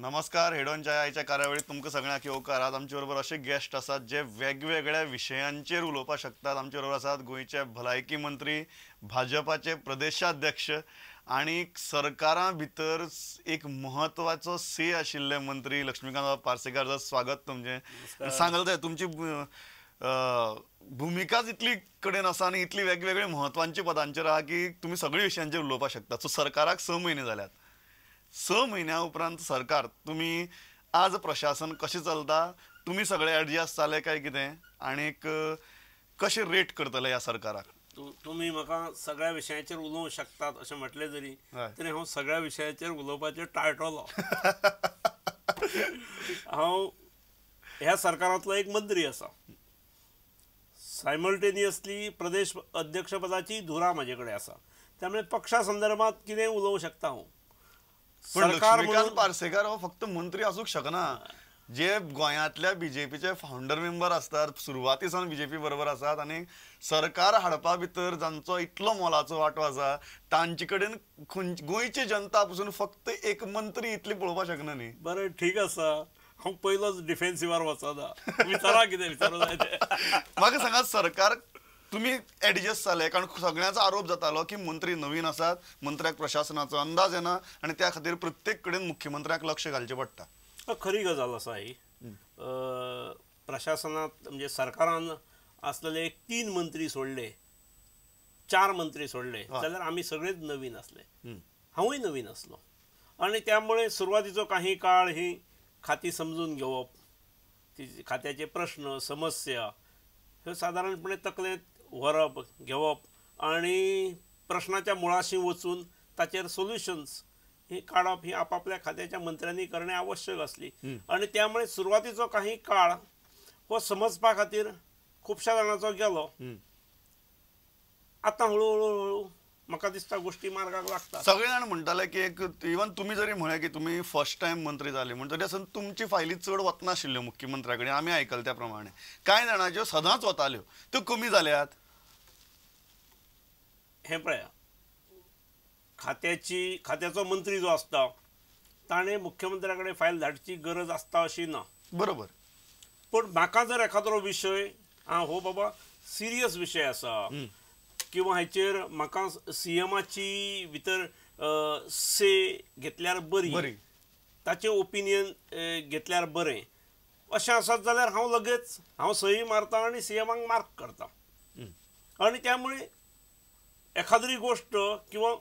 नमस्कार, हेडॉनच्या आयच्या कार्यावळीत तुमकां सगळ्यांक येवकार. आज आमचे बरोबर अशे गेस्ट आसात जे वेगवेगळ्या विशयांचेर उलोवपाक शकतात. आमचे बरोबर आसात गोंयचे भलायकी मंत्री, भाजपाचे प्रदेशाध्यक्ष आनी सरकारा भितर एक म्हत्वाचो से आशिल्ले मंत्री लक्ष्मीकांत पार्सेकार. स्वागत तुमचें. सांगल तुमची भुमिकाच इतली कडेन आसा आनी इतली वेगवेगळे म्हत्वांच्या पदांचेर आहा की तुमी सगळे विशयांचेर उलोवपाक शकतात. सो सरकाराक 6 म्हयने जाल्यात. 6 म्हयन्या उपरांत सरकार तुमी आज प्रशासन कशें चलता, तुमी सगळे एडजस्ट जाले काय कितें आनीक कशें रेट करतले ह्या सरकाराक? तुमी म्हाका सगळ्या विशयांचेर उलोवंक शकतात अशें म्हटलें जरी तरी हांव सगळ्या विशयांचेर उलोवपाचेर टाळटलो. हांव ह्या सरकारांतलो एक मंत्री आसा. सायमल्टेनियसली प्रदेश अध्यक्षपदाची धुरा म्हजे कडेन आसा, त्यामुळे पक्षा संदर्भात कितें उलोवंक शकता हांव. सरकार लक्ष्मीकांत पार्सेकार हो फक्त मंत्री आसूंक शकना, जे गोंयांतल्या बीजेपीचे फावंडर मेंबर आसतात, सुरवाती सावन बीजेपी बरोबर आसात आनी सरकार हाडपा भितर जांचो इतलो मोलाचो वांटो आसा तांचे कडेन गोंयची जनता पसून फक्त एक मंत्री इतली पळोवपाक शकना न्ही. बरें, ठीक आसा, हांव पयलोच डिफेन्सिवार वचना, विचारा कितें विचारूं जाय तें. म्हाका सांगात, सरकार तुमी एडजस्ट जाले? कारण सगळ्यांचो आरोप जातालो की मंत्री नवीन आसात, मंत्र्याक प्रशासनाचो अंदाज येना आनी त्या खातीर प्रत्येक कडेन मुख्यमंत्र्याक लक्ष घालचें पडटा. खरी गजाल आसा ही. प्रशासनांत म्हणजे सरकारान आसलेले 3 मंत्री सोडले, 4 मंत्री सोडले जाल्यार आमी सगळेच नवीन आसले. हांवूय नवीन आसलो आनी त्यामुळे सुरवातीचो काही काळ ही खाती समजून घेवप, ती खात्याचे प्रश्न समस्या ह्यो सादारणपणे तकलेंत व्हरप घेवप आनी प्रश्नाच्या मुळाशी वचून ताचेर सोल्युशन्स ही काडप ही आपापल्या खात्याच्या मंत्र्यांनी करणे आवश्यक आसली. आनी त्यामुळे सुरवातीचो काही काळ हो समजपा खातीर खुबश्या जाणांचो गेलो. आतां हळू हळू हळू म्हाका दिसता गोश्टी मार्गाक लागता. सगळे जाण म्हणटाले की एक इवन तुमी जरी म्हळें की तुमी फर्स्ट टायम मंत्री जाले म्हण तरी आसून तुमची फायली चड वचनाशिल्ल्यो मुख्यमंत्र्या कडेन, आमी आयकले त्या प्रमाणे. कांय जाणांच्यो सदांच वताल्यो, त्यो कमी जाल्यात. हें पळया, खात्याची खात्याचो मंत्री जो आसता ताणें मुख्यमंत्र्या कडेन फायल धाडची गरज आसता अशी ना. बरोबर. पूण म्हाका जर एखादो विशय आं हो बाबा सिरियस विशय आसा किंवा हाचेर म्हाका सीएमाची भितर से घेतल्यार बरी, ताचें ओपिनियन घेतल्यार बरें अशें आसत जाल्यार हांव लगेच हांव सही मारता आनी सीएमाक मार्क करता. आनी त्यामुळे एखाद्री गोश्ट किंवा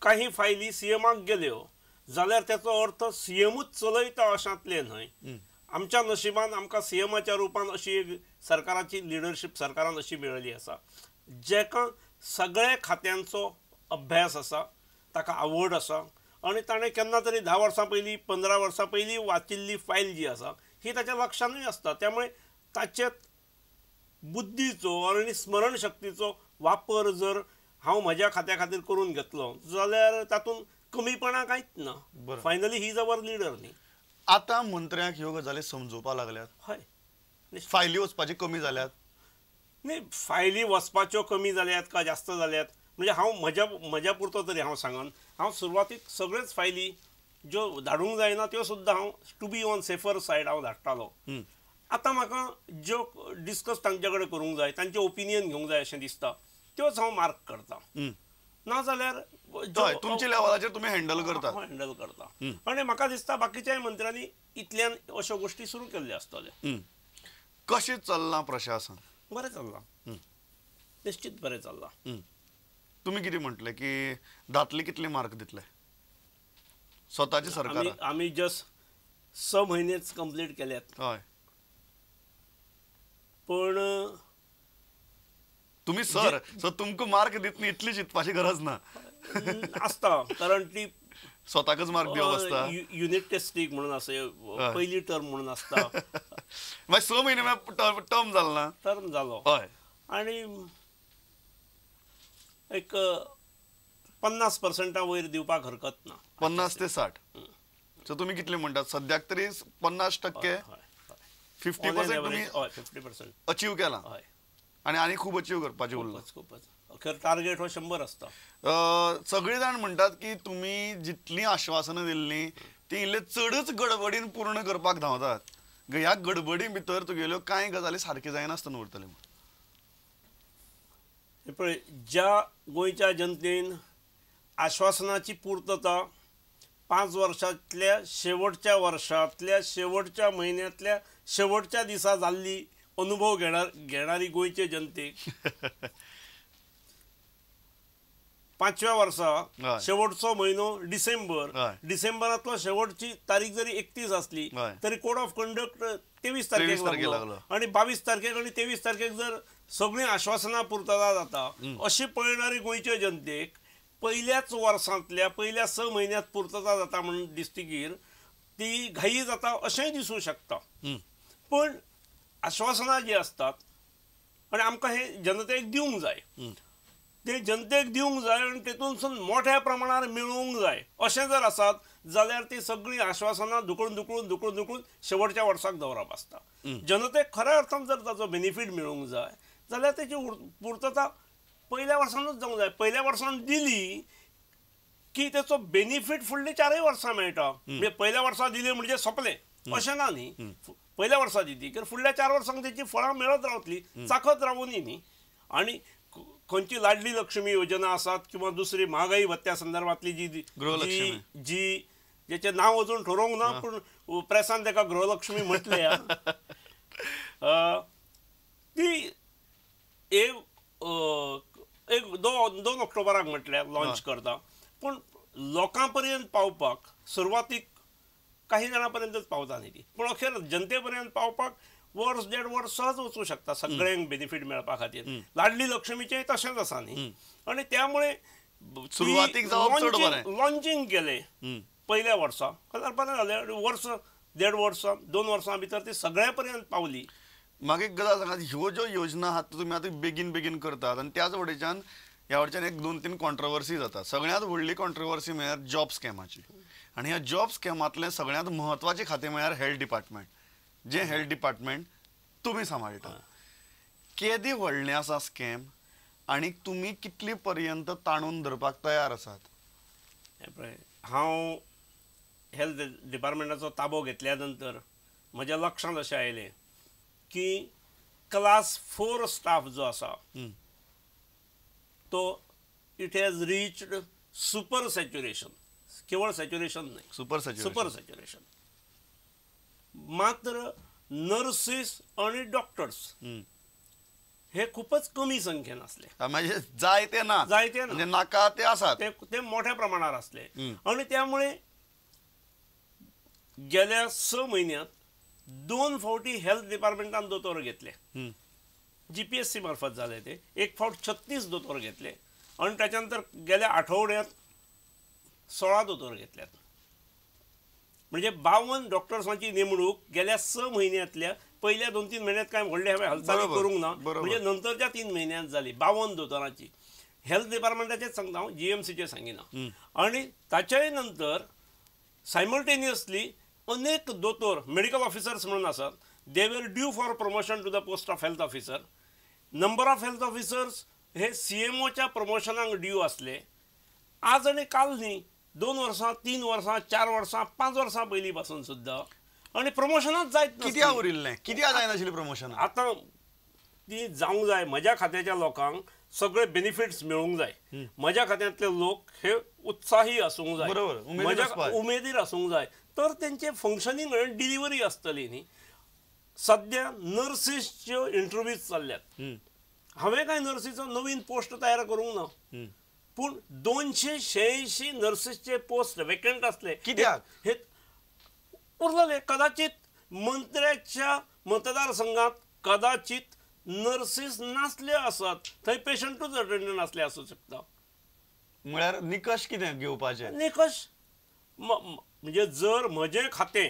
काही फायली सीएमाक गेल्यो जाल्यार त्याचो अर्थ सीएमूच चलयता अशांतलें न्हय. आमच्या नशिबान आमकां सीएमाच्या रुपान अशी एक सरकाराची लिडरशीप सरकारान अशी मेळिल्ली आसा जेका सगळ्या खात्यांचो अभ्यास आसा, ताका आवड आसा आनी ताणें केन्ना तरी 10 वर्सां पयलीं 15 वर्सां पयलीं वाचिल्ली फायल जी आसा ही ताच्या लक्षानूय आसता. त्यामुळे ताचे बुद्धीचो आनी स्मरणशक्तीचो वापर जर हांव म्हज्या खात्या खातीर करून घेतलो जाल्यार तातूंत कमीपणां कांयच ना. Finally he is our leader न्ही. आतां मंत्र्यांक ह्यो गजाली समजोवपाक लागल्यात. हय, फायली वचपाची कमी जाल्यात न्ही. फायली वचपाच्यो कमी जाल्यात काय जास्त जाल्यात म्हणजे हांव म्हज्या पुरतो तरी हांव सांगन, हांव सुरवातीक सगळ्योच फायली ज्यो धाडूंक जायना त्यो सुद्दां हांव to be on safer side हांव धाडटालो. आतां म्हाका ज्यो डिस्कस तांचे कडेन करूंक जाय, तांचें ओपिनियन घेवंक जाय अशें दिसता त्योच हांव मार्क करता. नाजाल्यार तुमच्या लेवलाचेर तुमी हँडल करता. हँडल करता. आनी म्हाका दिसता बाकीच्याय मंत्र्यांनी इतल्यान अश्यो गोश्टी सुरू केल्ल्यो आसतल्यो. कशें चल्लां प्रशासन? बरें चल्लां, निश्चित बरें चल्लां. तुमी कितें म्हटलें की धातले कितले मार्क दितले स्वताचे सरकार? आमी जस्ट 6 म्हयनेच कंप्लीट केल्यात. हय, पण तुमी सर सो तुमकां मार्क दितली इतली चिंतपाची गरज ना आसता, कारण ती स्वताकच मार्क दिवप आसता. युनिट टेस्टीक म्हणून आसा, पयली टर्म म्हणून आसता. मागीर 6 म्हयने टर्म जालो ना? टर्म जालो. हय, आनी एक 50% वयर दिवपाक हरकत ना. 50 ते 60. सो तुमी कितले म्हणटात सद्याक तरी 50%, 50% तुमी 50% अचीव केलां. हय, आनी आनी खूब अचीव करपाचें उरलां. खूपच अखेर टार्गेट हो 100 आसता. सगळे जाण म्हणटात की तुमी जितलीं आश्वासनां दिल्लीं ती इल्ले चडच गडबडीन पूर्ण करपाक धांवतात. ह्या गडबडी भितर तुगेल्यो कांय गजाली सारक्यो जायनासतना उरतल्यो. पळय, ज्या गोंयच्या जनतेन आश्वासनाची पूर्तता 5 वर्सांतल्या शेवटच्या वर्सांतल्या शेवटच्या म्हयन्यांतल्या शेवटच्या दिसा जाल्ली अनुभव घेणारी गोंयचे जनतेक 5व्या वर्सा शेवटचो म्हयनो डिसेंबर, डिसेंबरांतलो शेवटची तारीख जरी 31 आसली तरी कोड ऑफ कंडक्ट 23 तारखेक लागलो आनी 22 तारखेक आनी 23 तारखेक जर सगळीं आश्वासनां पूर्तता जाता अशी पळयणारी गोंयचे जनतेक पयल्याच वर्सांतल्या पयल्या 6 म्हयन्यांत पूर्तता जाता म्हूण दिसतकीर ती घाई जाता अशेंय दिसूं शकता. पण आश्वासनां जी आसतात आनी आमकां हें जनतेक दिवंक जाय, ते जनतेक दिवंक जाय आनी तेतूनसून मोठ्या प्रमाणार मेळोवंक जाय अशें जर आसत जाल्यार ती सगळीं आश्वासनां धुकळून धुकळून धुकळून धुकळून शेवटच्या वर्साक दवरप आसता. जनतेक खऱ्या अर्थान जर ताचो बेनिफीट मेळोवंक जाय जाल्यार तेची पूर्तता पयल्या वर्सानूच जावंक जाय. पयल्या वर्सान दिली की तेचो बेनिफीट फुडली 4 वर्सां मेळटा. म्हणजे पयल्या वर्सा दिली म्हणजे सोंपलें अशें ना न्ही. पयल्या वर्सा दिली की फुडल्या 4 वर्सांक तेची फळां मेळत रावतली, चाखत रावुनी न्ही. आनी खंयची लाडली लक्ष्मी योजना आसात किंवा दुसरी म्हागाई भत्त्या संदर्भातली जी जी जेचें नांव अजून ठरोवंक ना पूण प्रेसान ताका गृहलक्ष्मी म्हटल्या, ती एक 2 ऑक्टोबराक म्हटल्यार लॉन्च करता, पूण लोकां पर्यंत पावपाक सुरवातीक काही जाणां पर्यंतच पावता न्ही ती, पूण अखेर जनते पर्यंत पावपाक वर्स 1.5 वर्स सहज वचूं शकता सगळ्यांक बेनिफीट मेळपा खातीर. लाडली लक्ष्मीचें तशेंच आसा न्ही. आनी त्यामुळे सुरवातीक लॉन्चिंग केलें पयल्या वर्सा जाल्यार बरें जालें. वर्स 1.5 वर्सां 2 वर्सां भितर ती सगळ्या पर्यंत पावली. म्हाका एक गजाल सांगात, ह्यो ज्यो योजना आहात तुमी आतां बेगीन बेगीन करतात आनी त्याच वटेच्यान ह्या वटेच्यान 1 2 3 कॉन्ट्रवर्सी जाता. सगळ्यांत व्हडली कॉन्ट्रवर्सी म्हळ्यार जॉब स्कॅमाची. आनी ह्या जॉब स्कॅमांतलें सगळ्यांत म्हत्वाचें खातें म्हळ्यार हेल्थ डिपार्टमेंट, जें हेल्थ डिपार्टमेंट तुमी सांबाळटा. केदी व्हडलें आसा स्कॅम आनी तुमी कितली पर्यंत ताणून धरपाक तयार आसात? पळय, हांव हेल्थ डिपार्टमेंटाचो ताबो घेतल्या नंतर म्हज्या लक्षांत अशें आयलें की क्लास 4 स्टाफ जो आसा तो it has reached super saturation. केवळ सॅच्युरेशन न्हय, सुपर सॅच्युरेशन. मात्र नर्सीस आनी डॉक्टर्स हे खूपच कमी संख्येन आसले. म्हणजे जायते ना, जायते ना, नाका ते आसात, ते मोठ्या प्रमाणार आसले. आनी त्यामुळे गेल्या 6 म्हयन्यांत 2 फावटी हेल्थ डिपार्टमेंटान दोतोर घेतले. GPSC मार्फत जाले ते. एक फावट 36 दोतोर घेतले आनी ताच्या नंतर गेल्या आठवड्यांत 16 दोतोर घेतल्यात. म्हणजे 52 डॉक्टर्सांची नेमणूक गेल्या 6 म्हयन्यांतल्या पयल्या 2-3 म्हयन्यांत कांय व्हडले हांवें हालचाली करूंक ना, म्हणजे नंतरच्या 3 म्हयन्यांत जाली 52 दोतोरांची. हेल्थ डिपार्टमेंटाचेच सांगता हांव, GMCचें सांगिना. आनी ताच्याय नंतर सायमल्टेनियसली अनेक दोतोर मेडिकल ऑफिसर्स म्हणून आसात, they were due for promotion to the post of health officer. Number of health officers हे CMOच्या प्रमोशनाक ड्यू आसले. आज आनी काल न्ही, 2 वर्सां 3 वर्सां 4 वर्सां 5 वर्सां पयलीं पासून सुद्दां आनी प्रमोशनाच जायत कित्याक उरिल्लें, कित्याक जायनाशिल्लें प्रमोशन? आतां ती जावंक जाय. म्हज्या खात्याच्या लोकांक सगळे बेनिफिट्स मेळूंक जाय. म्हज्या खात्यांतले लोक हे उत्साही आसूंक जाय, म्हज्या उमेदीर आसूंक जाय, तर तेंचे फंक्शनींग आनी डिलिव्हरी आसतली न्ही. सद्या नर्सीसच्यो इंटरव्यूज चल्ल्यात. हांवें कांय नर्सीचो नवीन पोस्ट तयार करूंक ना, पूण 286 नर्सीसचे पोस्ट वेकंट आसले. कित्याक हे उरलेले? कदाचित मंत्र्याच्या मतदारसंघात कदाचित नर्सीस नासले आसत, थंय पेशंटूच अटेंडंट आसले आसूं शकता. म्हळ्यार निकश कितें घेवपाचे? निकश म्हणजे जर म्हजें खातें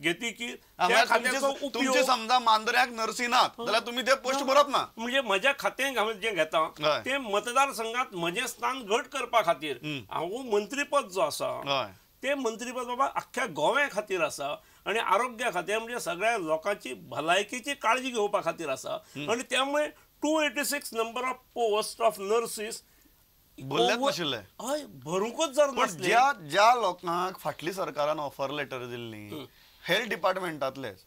घेती की त्या खात्याचो उपयोग, समजा मांद्र्याक नर्सी नात जाल्यार तुमी ते पोस्ट भरप ना, म्हणजे म्हज्या खातें हांव जें घेता तें मतदारसंघात म्हजें स्थान घट करपा खातीर. हांव मंत्रीपद जो आसा ते मंत्रीपद बाबा अख्ख्या गोव्या खातीर आसा आनी आरोग्या खातें म्हणजे सगळ्या लोकांची भलायकेची काळजी घेवपा खातीर आसा. आनी त्यामुळे 286 number of post of nurses भरल्यात नाशिल्ले. हय, भरूंकच जर पण ज्या ज्या लोकांक फाटली सरकारान ऑफर लेटर दिल्ली हेल्थ डिपार्टमेंटांतलेच,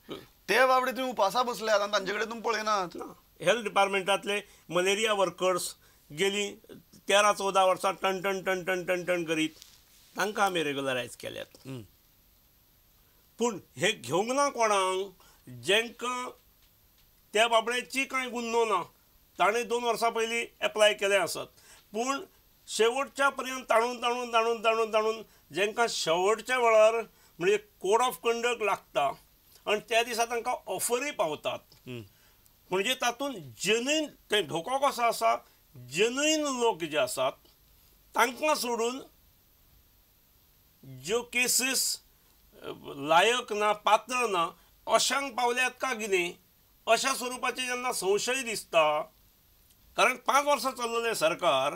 ते बाबडे तुम्ही उपासा बसल्यात आनी तांचे कडेन तुमी पळयनात. हेल्थ डिपार्टमेंटांतले मलेरिया वर्कर्स गेली 13-14 वर्सां ton ton ton ton ton ton करीत, तांकां आमी रेगुलरायज केल्यात. पूण हे घेवंक ना कोणाक, जेंकां त्या बाबड्याची कांय गुन्नो ना, ताणें 2 वर्सां पयलीं एप्लाय केलें आसत, पूण शेवटच्या पर्यंत ताणून ताणून ताणून ताणून ताणून जेंकां शेवटच्या वेळार म्हणजे कोड ऑफ कंडक्ट लागता आनी त्या दिसा तांकां ऑफरूय पावतात. म्हणजे तातूंत जेन्युइन, ते धोको कसो आसा, जेन्युइन लोक जे आसात तांकां सोडून ज्यो केसीस लायक ना, पात्र ना, अशांक पावल्यात का कितें अशा स्वरुपाचे जेन्ना संशय दिसता. कारण 5 वर्सां चल्लेलें सरकार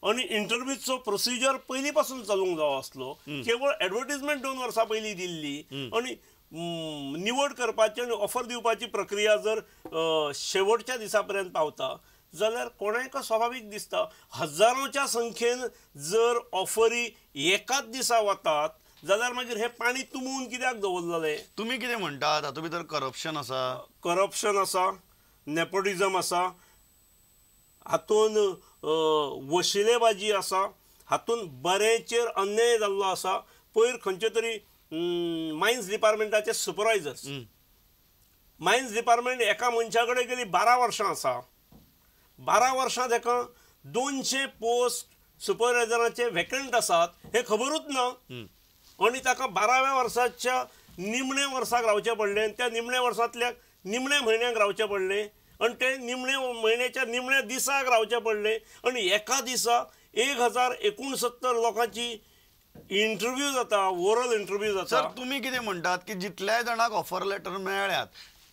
आनी इंटरव्यूचो प्रोसिजर पयलीं पासून चलूंक जावो आसलो. केवळ एडवर्टीजमेंट 2 वर्सां पयलीं दिल्ली आनी निवड करपाची आनी ऑफर दिवपाची प्रक्रिया जर शेवटच्या दिसा पर्यंत पावता जाल्यार कोणाक स्वाभावीक दिसता. हजारोच्या संख्येन जर ऑफरी एकाच दिसा वतात जाल्यार मागीर हें पाणी तुंबून कित्याक दवरलेलें? तुमी कितें म्हणटात, हातूंत भितर करप्शन आसा? करप्शन आसा, नेपोटिजम आसा, हातूंत वशिलेबाजी आसा, हातूंत बऱ्याचेर अन्याय जाल्लो आसा. पयर खंयचे तरी मायन्स डिपार्टमेंटाचे सुपरवायजर्स, मायन्स डिपार्टमेंट एका मनशा कडेन गेली 12 वर्सां आसा. 12 वर्सां ताका 200 पोस्ट सुपरवायजराचे वेकंट आसात हें खबरूच ना. आनी ताका 12व्या वर्साच्या निमण्या वर्साक रावचें पडलें आनी त्या निमण्या वर्सांतल्या निमण्या म्हयन्याक रावचें पडलें आनी ते निमण्या म्हयन्याच्या निमण्या दिसाक रावचें पडलें आनी एका दिसा 1069 लोकांची इंटरव्यू जाता, ओरल इंटरव्यू जाता. सर, तुमी कितें म्हणटात की जितल्याय जाणांक ऑफर लेटर मेळ्ळ्यात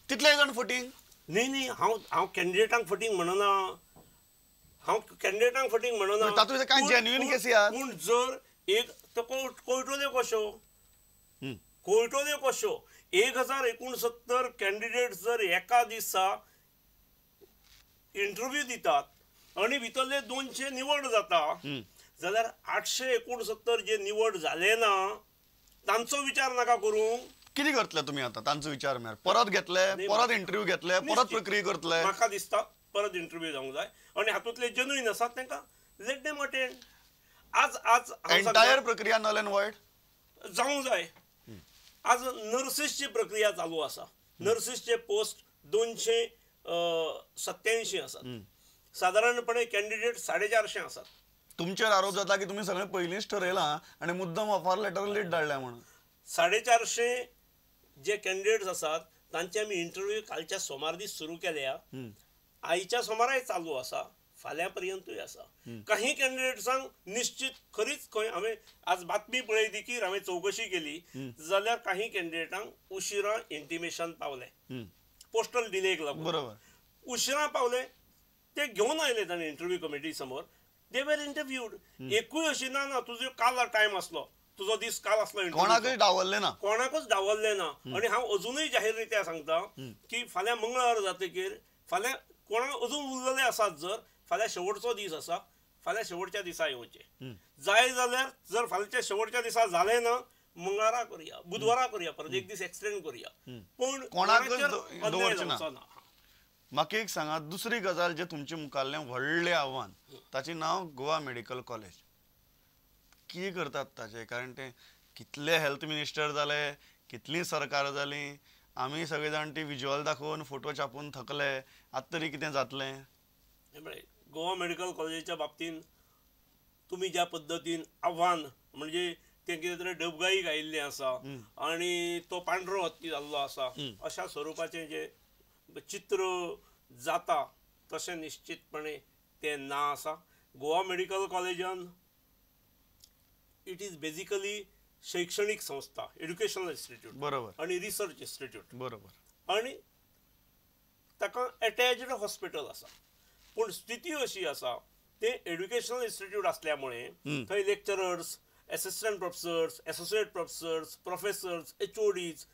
तितलेय जाण फटींग? न्ही न्ही, हांव कॅन्डिडेटांक फटींग म्हणना, हांव कॅन्डिडेटांक फटींग म्हणना. तातूंत कांय जेन्युइन केसी आसात. पूण जर एक कळटल्यो कश्यो, कळटल्यो कश्यो 1069 कॅन्डिडेट जर एका दिसा इंटरव्यू दितात आनी भितरले 200 निवड जाता जाल्यार 869 जे निवड जाले ना तांचो विचार नाका करूंक. कितें करतले तुमी आतां तांचो विचार म्हळ्यार? परत घेतले, परत इंटरव्यू घेतले, परत प्रक्रिया करतले? म्हाका दिसता परत इंटरव्यू जावंक जाय आनी हातूंतले जेन्युइन आसात तांकां let them attend. आज आज एंटायर प्रक्रिया नल एंड वॉयड जावंक जाय. आज नर्सीसची प्रक्रिया चालू आसा. नर्सीसचे पोस्ट 287 आसात, सादारणपणे कॅन्डिडेट 450 आसात. तुमचेर आरोप जाता की तुमी सगळें पयलींच ठरयलां आनी मुद्दम ऑफर लेटर लेट धाडल्या म्हणून. 450 जे कॅन्डिडेट्स आसात तांचे आमी इंटरव्यू कालच्या सोमार दीस सुरू केल्या, आयच्या सोमाराय चालू आसा, फाल्यां पर्यंतूय आसा. काही कॅन्डिडेट्सांक निश्चित खरीच खंय हांवें आज बातमी पळयली की हांवें चवकशी केली जाल्यार काही कॅन्डिडेटांक उशिरा इंटिमेशन पावलें, पोस्टल डिलेक लागून. बरोबर, उशिरा पावले, ते घेवन आयले ताणें इंटरव्यू कमिटी समोर, दे वर इंटरव्यूड. एकूय अशी ना ना तुजो काल टायम आसलो, तुजो दीस काल आसलो, कोणाकूच डावल्लें ना, कोणाकूच डावल्लें ना. आनी हांव अजुनूय जाहीर रित्या सांगता की फाल्यां मंगळार जातकीर फाल्यां कोणाक अजून उरलेले आसात जर फाल्यां शेवटचो दीस आसा, फाल्यां शेवटच्या दिसा येवचें जाय जाल्यार जर फाल्यांच्या शेवटच्या दिसा जालें ना मंगळारा करुया, बुधवारा करुया, परत एक दीस एक्सटेंड करुया, पूण कोणाकूच दवरचें ना. म्हाका एक सांगात, दुसरी गजाल जे तुमचे मुखाल्लें व्हडलें आव्हान ताचें नांव गोवा मेडिकल कॉलेज. कितें करतात ताचें? कारण ते कितले हेल्थ मिनिस्टर जाले, कितलीं सरकारां जालीं, आमी सगळे जाण ती विज्युअल दाखोवन फोटो छापून थकले, आतां तरी कितें जातलें? गोवा मेडिकल कॉलेजीच्या बाबतींत तुमी ज्या पद्दतीन आव्हान म्हणजे तें कितें तरी डबगाई गायिल्लें आसा आनी तो पांढरो हत्ती जाल्लो आसा अशा स्वरुपाचें जें चित्र जाता तशें निश्चितपणे तें ना आसा. गोवा मेडिकल कॉलेजान it is basically शैक्षणिक संस्था, एड्युकेशनल इन्स्टिट्यूट, बरोबर, आनी रिसर्च इन्स्टिट्यूट, बरोबर, आनी ताका एटॅच्ड हॉस्पिटल आसा. पूण स्थिती अशी आसा तें एड्युकेशनल इन्स्टिट्यूट आसल्या मुळे थंय lecturers, assistant professors, associate professors, professors, HODs